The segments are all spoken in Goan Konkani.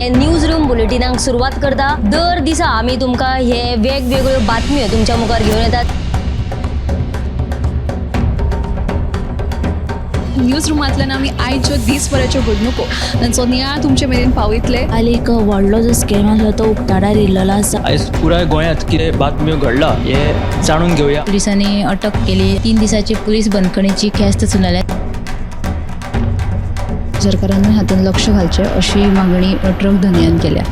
न्यूज रूम बुलेटिनाक सुरवात करता. दर दिसा आमी तुमकां हे वेगवेगळ्यो बातम्यो तुमच्या मुखार घेवन येतात. न्यूज रुमांतल्यान आमी आयच्यो दीसभराच्यो घडणुको तांचो नियाळ तुमचे मेरेन पावयतले. काल एक व्हडलो जो स्कॅम आसलो तो उक्ताडार येयल्लो आसा. आयज पुराय गोंयांत कितें बातम्यो घडला हें जाणून घेवया. पुलिसांनी अटक केली. 3 दिसाची पुलीस बंदखणीची ख्यास्त सुनायल्या. सरकारान हातूंत लक्ष घालचें अशी मागणी ट्रक धनयान केल्या.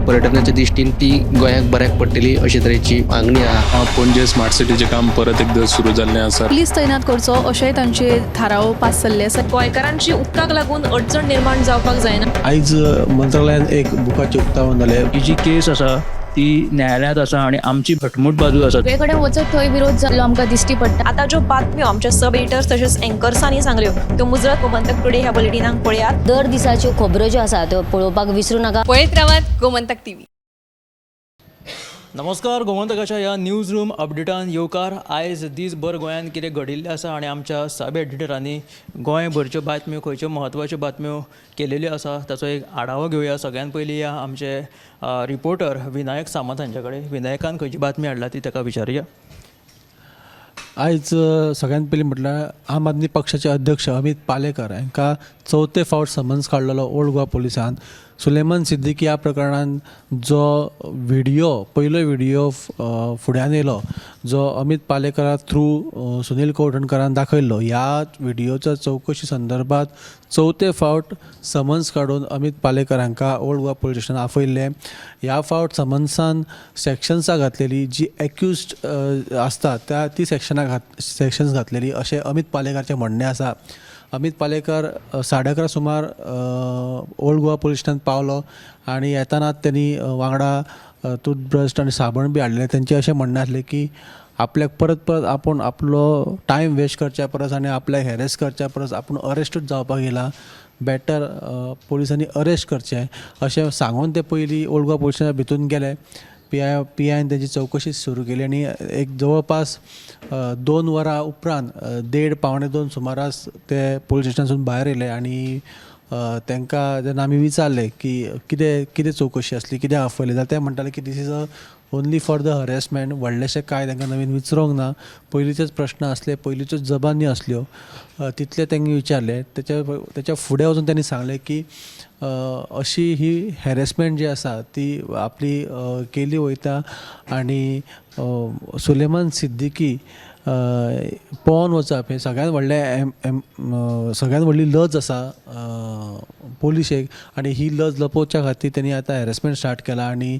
पर्यटनाच्या दृश्टीन ती गोंयाक बऱ्याक पडटली अशे तरेची मागणी आहा. पणजे स्मार्ट सिटीचें काम परत एकदां सुरू जाल्लें आसा. पुलीस तैनात करचो अशेंय तांचे थाराव पास जाल्ले आसा. गोंयकारांची उदकाक लागून अडचण निर्माण जावपाक जायना. आयज मंत्रालयान एक बुकाचें उक्तावण जालें. ही जी केस आसा ती न्यायालयांत आसा आनी आमची घटमूट बाजू आसा. सगळे कडेन वचत थंय विरोध जाल्लो आमकां दिश्टी पडटा. आतां ज्यो बातम्यो आमच्या सब एडिटर्स तशेंच एंकर्सांनी सांगल्यो त्यो मुजरत गोमंतक टुडे ह्या बुलेटिनाक पळयात. दर दिसाच्यो खबरो ज्यो आसा त्यो पळोवपाक विसरूं नाका. पळयत रावात गोमंतक टीव्ही. नमस्कार, गोमंतकाच्या ह्या न्यूज रूम अपडेटान येवकार. आयज दीसभर गोंयांत कितें घडिल्लें आसा आनी आमच्या सब एडिटरांनी गोंयभरच्यो बातम्यो, खंयच्यो म्हत्वाच्यो बातम्यो केलेल्यो आसा ताचो एक आढावो घेवया. सगळ्यान पयलीं या आमचे रिपोर्टर विनायक सामंत हांचे कडेन. विनायकान खंयची बातमी हाडला ती ताका विचारुया. आयज सगळ्यात पयलीं म्हटल्यार आम आदमी पक्षाचे अध्यक्ष अमीत पालेकर हांकां चवथे फावट समन्स काडलेलो ओल्ड गोवा पुलिसान. सुलेमान सिद्दीकी ह्या प्रकरणान जो व्हिडियो, पयलो व्हिडियो फुड्यान येयलो जो अमीत पालेकरा थ्रू सुनील कवठणकरान दाखयल्लो, ह्या व्हिडियोच्या चवकशी संदर्भात चवथे फावट समन्स काडून अमीत पालेकर हांकां ओल्ड गोवा पुलीस स्टेशनान आपयल्लें. ह्या फावट समन्सान सेक्शन्सां घातलेली जी एक्युज्ड आसता त्या ती सेक्शनां सेक्शन्स घातलेली अशें अमीत पालेकराचें म्हणणें आसा. अमीत पालेकर 11:30 सुमार ओल्ड गोवा पुलीस स्टेशनान पावलो आनी येताना तेणी वांगडा टूथब्रश आनी साबण बी हाडलें. तेंचें अशें म्हणणें आसलें की आपल्याक परत परत आपूण आपलो टायम वेस्ट करच्या परस आनी आपल्याक हॅरेस करच्या परस आपूण अरेस्टूच जावपाक येयला, बेटर पुलिसांनी अरेस्ट करचें अशें सांगून ते पयलीं ओल्ड गोवा पुलीस स्टेशना भितून गेले. पी आयन तेजी चवकशी सुरू केली आनी एक जवळपास 2 वरां उपरांत 1:30 1:45 सुमारास ते पुलीस स्टेशनासून भायर येयले आनी तांकां जेन्ना आमी विचारलें की कितें कितें चवकशी आसली, कितें आपयलें, जाल्यार ते म्हणटाले की this is a only for the harassment. व्हडलेशें कांय तांकां नवीन विचारूंक ना, पयलींचेच प्रश्न आसले, पयलींच्योच जबानी आसल्यो, तितलें तांणी विचारलें. तेच्या फुडें वचून तांणी सांगलें की अशी ही हॅरेसमेंट जी आसा ती आपली केली वयता आनी सुलेमान सिद्दीकी पळोवन वचप हें सगळ्यांत व्हडलें एम एम सगळ्यांत व्हडली लज आसा पोलिशेक आनी ही लज लपोवच्या खातीर तेणी आतां हॅरेसमेंट स्टार्ट केला आनी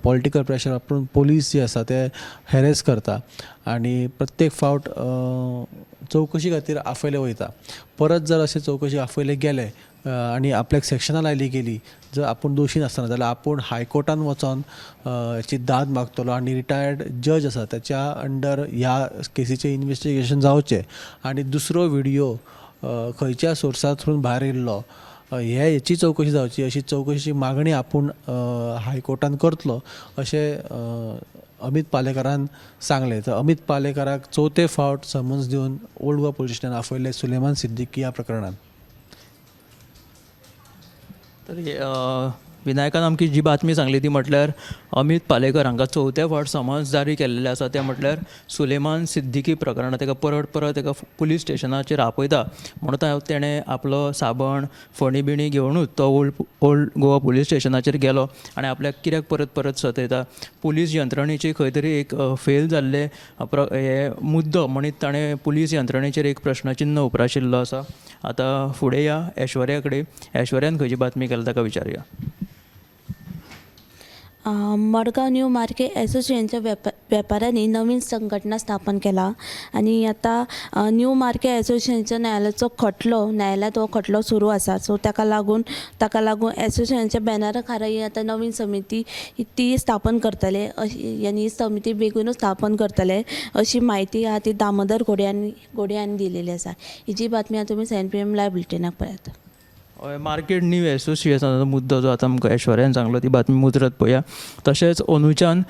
पॉलिटिकल प्रेशर वापरून पोलीस जे आसा ते हॅरेस करता आनी प्रत्येक फावट चवकशी खातीर आपयले वयता. परत जर अशें चवकशी आपयले गेले आनी आपल्याक सेक्शनां लायली गेली जर आपूण दोशी नासतना जाल्यार आपूण हायकोर्टान वचोन हेची दाद मागतलो आनी रिटायर्ड जज आसा त्याच्या अंडर ह्या केसीचें इन्वेस्टिगेशन जावचें आनी दुसरो व्हिडियो खंयच्या सोर्सांतसून भायर येयल्लो हे हेची चवकशी जावची अशी चवकशीची मागणी आपूण हायकोर्टान करतलो अशें अमीत पालेकरान सांगलें. तर अमीत पालेकराक चवथे फावट समन्स दिवन ओल्ड गोवा पुलीस स्टेशनान आपयलें सुलेमान सिद्दीकी ह्या प्रकरणान. तर विनायकान आमकी जी बातमी सांगली ती म्हटल्यार अमीत पालेकर हांकां चवथे फावट समन्स जारी केल्लें आसा तें म्हटल्यार सुलेमान सिद्दीकी प्रकरणांत ताका परत परत ताका पुलीस स्टेशनाचेर आपयता म्हणून तेणें आपलो साबण फणी बिणी घेवनूच तो ओल्ड गोवा पुलीस स्टेशनाचेर गेलो आनी आपल्याक कित्याक परत परत सतयता, पुलीस यंत्रणेची खंय तरी एक फेल जाल्ले हे मुद्दो म्हणीत ताणें पुलीस यंत्रणेचेर एक प्रश्नचिन्न उप्राशिल्लो आसा. आतां फुडें या ऐश्वर्या कडेन. ऐश्वर्यान खंयची बातमी केल्या ताका विचारुया. मडगांव न्यू मार्केट एसोसिएशनच्या वेपाऱ्यांनी नवीन संघटना स्थापन केला आनी आतां न्यू मार्केट एसोसिएशनच्या न्यायालयाचो खटलो, न्यायालयांत हो खटलो सुरू आसा. सो ताका लागून एसोसिएशनच्या बॅनरा खाला ही आतां नवीन समिती ती स्थापन करतले अशी आनी ही समिती बेगीनूच स्थापन करतले अशी म्हायती आहा ती दामोदर घोडे हांणी दिलेली आसा. ही जी बातमी आहा तुमी 7 PM live बुलेटिनाक पळयात. मार्केट न्यू एसोसिएशनाचो मुद्दो जो आतां आमकां ऐश्वर्यान सांगलो ती बातमी मुजरत पळोवया. तशेंच अंदूच्यान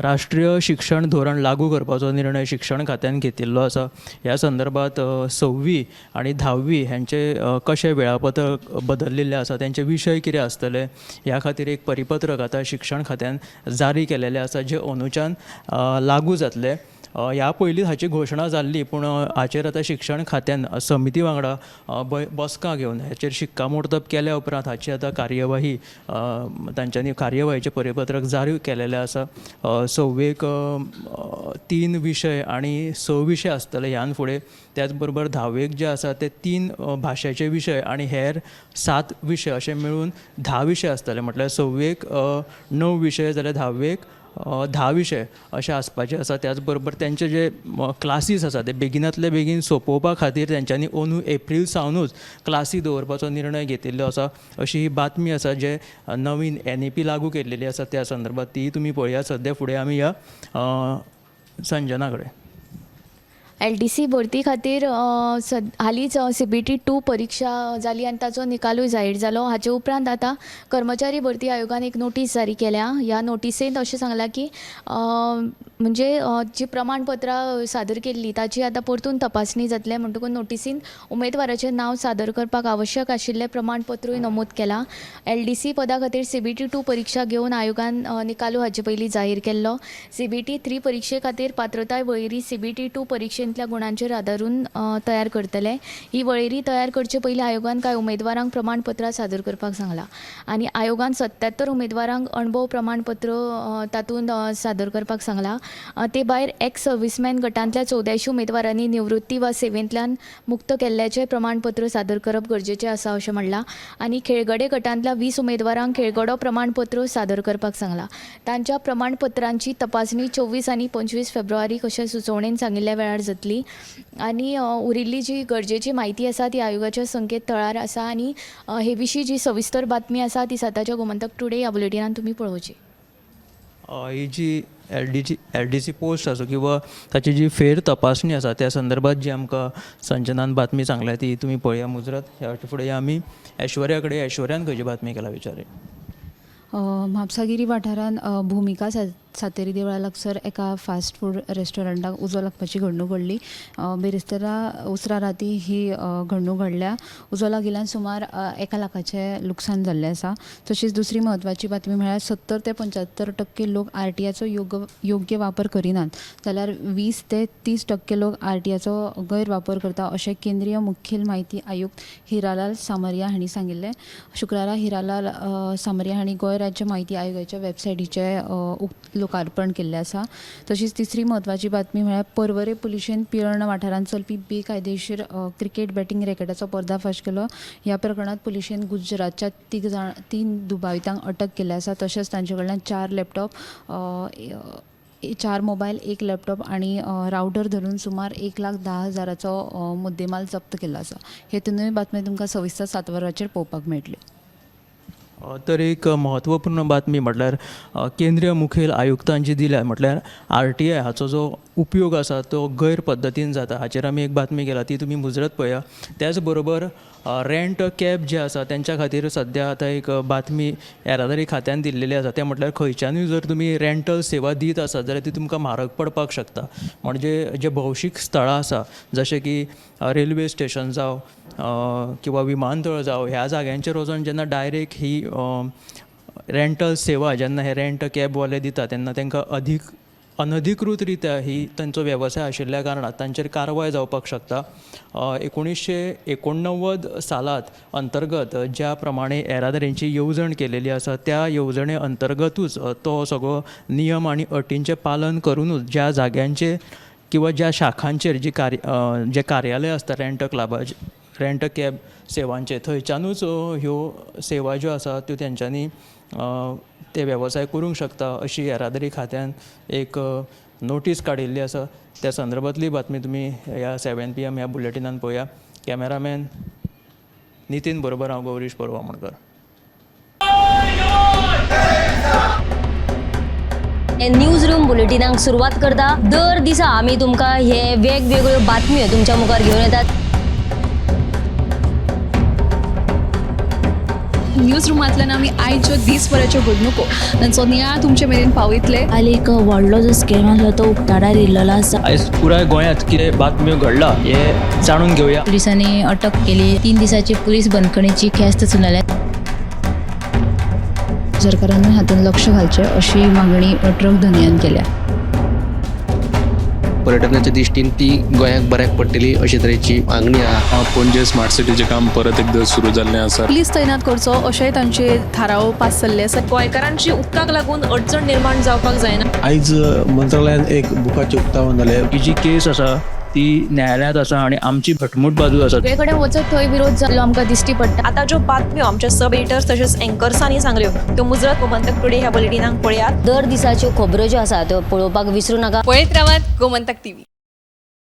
राष्ट्रीय शिक्षण धोरण लागू करपाचो निर्णय शिक्षण खात्यान घेतिल्लो आसा. ह्या संदर्भात सव्वी आनी धाव्वी हेंचे कशें वेळापत्रक बदलिल्लें आसा, तेंचे विशय कितें आसतले ह्या खातीर एक परिपत्रक आतां शिक्षण खात्यान जारी केलेलें आसा, जें अंदूच्यान लागू जातलें. ह्या पयलींच हाची घोशणा जाल्ली, पूण हाचेर आतां शिक्षण खात्यान समिती वांगडा बसका घेवन हाचेर शिक्कामोर्तब केल्या उपरांत हाची आतां कार्यवाही तांच्यांनी कार्यवाहीचें परिपत्रक जारी केलेलें आसा. सव्वेक 3 विशय आनी 6 विशय आसतले ह्यान फुडें. त्याच बरोबर धावेक जे आसा ते 3 भाशेचे विशय आनी हेर 7 विशय अशे मेळून 10 विशय आसतले. म्हटल्यार सव्वेक 9 विशय जाल्यार धावेक 10 विशय अशे आसपाचे आसा. त्याच बरोबर तेंचे जे क्लासीस आसा ते बेगिनांतले बेगीन सोंपोवपा खातीर तेंच्यांनी अंदू एप्रील सावनूच क्लासी दवरपाचो निर्णय घेतिल्लो आसा अशी ही बातमी आसा, जे नवीन NEP लागू केल्लेली आसा त्या संदर्भात ती तुमी पळयात. सद्या फुडें आमी ह्या संजना कडेन. LDC भरती खातीर हालींच CBT 2 परिक्षा जाली आनी ताचो निकालूय जाहीर जालो. हाचे उपरांत आतां कर्मचारी भरती आयोगान एक नोटीस जारी केल्या. ह्या नोटिसेंत अशें सांगलां की म्हणजे जी प्रमाणपत्रां सादर केल्ली ताची आतां परतून तपासणी जातले. म्हणटकूच नोटिसीन उमेदवाराचें नांव सादर करपाक आवश्यक आशिल्लें प्रमाणपत्रूय नमूद केलां. LDC पदा खातीर CBT 2 परिक्षा घेवन आयोगान निकालू हाचे पयलीं जाहीर केल्लो. CBT 3 परिक्षे खातीर पात्रताय वळेरी CBT 2 परिक्षेंतल्या गुणांचेर आदारून तयार करतले. ही वळेरी तयार करचे पयलीं आयोगान कांय उमेदवारांक प्रमाणपत्रां सादर करपाक सांगलां आनी आयोगान 77 उमेदवारांक अणभव प्रमाणपत्र तातूंत सादर करपाक सांगलां. ते भायर एक्स सर्विसमॅन गटांतल्या 84 उमेदवारांनी निवृत्ती वा सेवेंतल्यान मुक्त केल्ल्याचें प्रमाणपत्र सादर करप गरजेचें आसा अशें म्हणलां आनी खेळगडे गटांतल्या 20 उमेदवारांक खेळगडो प्रमाणपत्र सादर करपाक सांगलां. तांच्या प्रमाणपत्रांची तपासणी 24 आनी 25 फेब्रुवारीक अशें सुचोवणेन सांगिल्ल्या वेळार जातली आनी उरिल्ली जी गरजेची म्हायती आसा ती आयोगाच्या संकेत थळार आसा आनी हे विशीं जी सविस्तर बातमी आसा ती सताच्या गोमंतक टुडे ह्या बुलेटिनान तुमी पळोवची. ही जी LDC post आसूं किंवा ताची जी फेर तपासणी आसा त्या संदर्भात जी आमकां संजनान बातमी सांगल्या ती तुमी पळया मुजरत. ह्या फुडें आमी ऐश्वर्या कडेन. ऐश्वर्यान खंयची बातमी केला विचारया. म्हापसागिरी वाठारांत भुमिका सातेरी देवळा लागसर एका फास्ट फूड रेस्टॉरंटाक उजो लागपाची घडणूक घडली. बिरेस्तारा उसरां राती ही घडणूक घडल्या. उजो लागिल्ल्यान सुमार 1 लाखाचें लुकसाण जाल्लें आसा. तशीच दुसरी म्हत्वाची बातमी म्हळ्यार 70 ते 75% लोक RTIचो योग्य वापर करिनात, जाल्यार 20 ते 30% लोक RTIचो गैरवापर करता अशें केंद्रीय मुखेल म्हायती आयुक्त हिरालाल सामरिया हांणी सांगिल्लें. शुक्रारा हिरालाल सामरिया हांणी गोंय राज्य म्हायती आयोगाच्या वेबसायटीचें लोकार्पण केल्लें आसा. तशीच तिसरी म्हत्वाची बातमी म्हळ्यार पर्वरे पुलिशेन पिळर्ण वाठारांत चलपी बेकायदेशीर क्रिकेट बॅटींग रॅकेटाचो पर्दाफाश केलो. ह्या प्रकरणांत पुलिशेन गुजरातच्या 3 दुबावितांक अटक केल्ली आसा. तशेंच तांचे कडल्यान 4 लॅपटॉप, 4 मोबायल, 1 लॅपटॉप आनी रावटर धरून सुमार 1,10,000चो मुद्देमाल जप्त केल्लो आसा. हे तिनूय बातमी तुमकां सविस्तर 7 वरांचेर पळोवपाक मेळटल्यो. तर एक म्हत्वपूर्ण बातमी म्हटल्यार केंद्रीय मुखेल आयुक्तान जी दिल्या म्हटल्यार RTI हाचो जो उपयोग आसा तो गैर पद्दतीन जाता हाचेर आमी एक बातमी केला ती तुमी मुजरत पळया. त्याच बरोबर रेंट कॅब जे आसा तेंच्या खातीर सद्या आतां एक बातमी येरादारी खात्यान दिल्लेली आसा. तें म्हटल्यार खंयच्यानूय जर तुमी रेंटल सेवा दीत आसा जाल्यार ती तुमकां म्हारग पडपाक शकता. म्हणजे जे भौशीक स्थळां आसा जशें की रेल्वे स्टेशन जावं किंवा विमानतळ जावं ह्या जाग्यांचेर वचोन जेन्ना डायरेक्ट ही रेंटल सेवा जेन्ना हे रेंट कॅबवाले दिता तेन्ना तांकां अधीक अनधिकृत रित्या ही तांचो वेवसाय आशिल्ल्या कारणान तांचेर कारवाय जावपाक शकता. 1989 सालांत अंतर्गत ज्या प्रमाणे येरादारीची येवजण केलेली आसा त्या येवजणे अंतर्गतूच तो सगळो नियम आनी अटींचें पालन करुनूच ज्या जाग्यांचेर किंवा ज्या शाखांचेर जी जे कार्यालय आसता रेंट क्लबाचे रेंट कॅब सेवांचे थंयच्यानूच ह्यो सेवा ज्यो आसा त्यो तेंच्यांनी ते वेवसाय करूंक शकता अशी येरादारी खात्यान एक नोटीस काडिल्ली आसा. त्या संदर्भांतली बातमी तुमी ह्या 7 PM ह्या बुलेटिनान पळया. कॅमेरामॅन नितीन बरोबर हांव गौरीश परवामणकर. न्यूज रूम बुलेटिनाक सुरवात करता. दर दिसा आमी तुमकां हे वेगवेगळ्यो बातम्यो तुमच्या मुखार घेवन येतात. न्यूज रुमांतल्यान आमी आयच्यो दीसभराच्यो घडणुको तांचो नियाळ तुमचे मेरेन पावयतले. काल एक व्हडलो जो स्कॅम आसलो तो उक्ताडार येयल्लो आसा. आयज पुराय गोंयांत कितें बातम्यो घडला हें जाणून घेवया. पुलिसांनी अटक केली. 3 दिसाची पुलीस बंदखणीची ख्यास्त सुनायल्या. सरकारानूय हातूंत लक्ष घालचें अशी मागणी ट्रक धनयान केल्या. पर्यटनाच्या दृश्टीन ती गोंयाक बऱ्याक पडटली अशे तरेची मागणी आहा. पणजे स्मार्ट सिटीचें काम परत एकदां सुरू जाल्लें आसा. पुलीस तैनात करचो अशेंय तांचे थाराव पास जाल्ले आसा. गोंयकारांची उदकाक लागून अडचण निर्माण जावपाक जायना. आयज मंत्रालयान एक बुकाचें उक्तावण जालें. ही जी केस आसा ती न्यायालयांत आसा आनी आमची घटमूट बाजू आसा. सगळे कडेन वचत थंय विरोध जाल्लो आमकां दिश्टी पडटा. आतां ज्यो बातम्यो आमच्या सब एडिटर्स तशेंच एंकर्सांनी सांगल्यो त्यो मुजरत गोमंतक टुडे ह्या बुलेटिनाक पळयात. दर दिसाच्यो खबरो ज्यो आसा त्यो पळोवपाक विसरू नाका. पळयत रावात गोमंतक टीव्ही.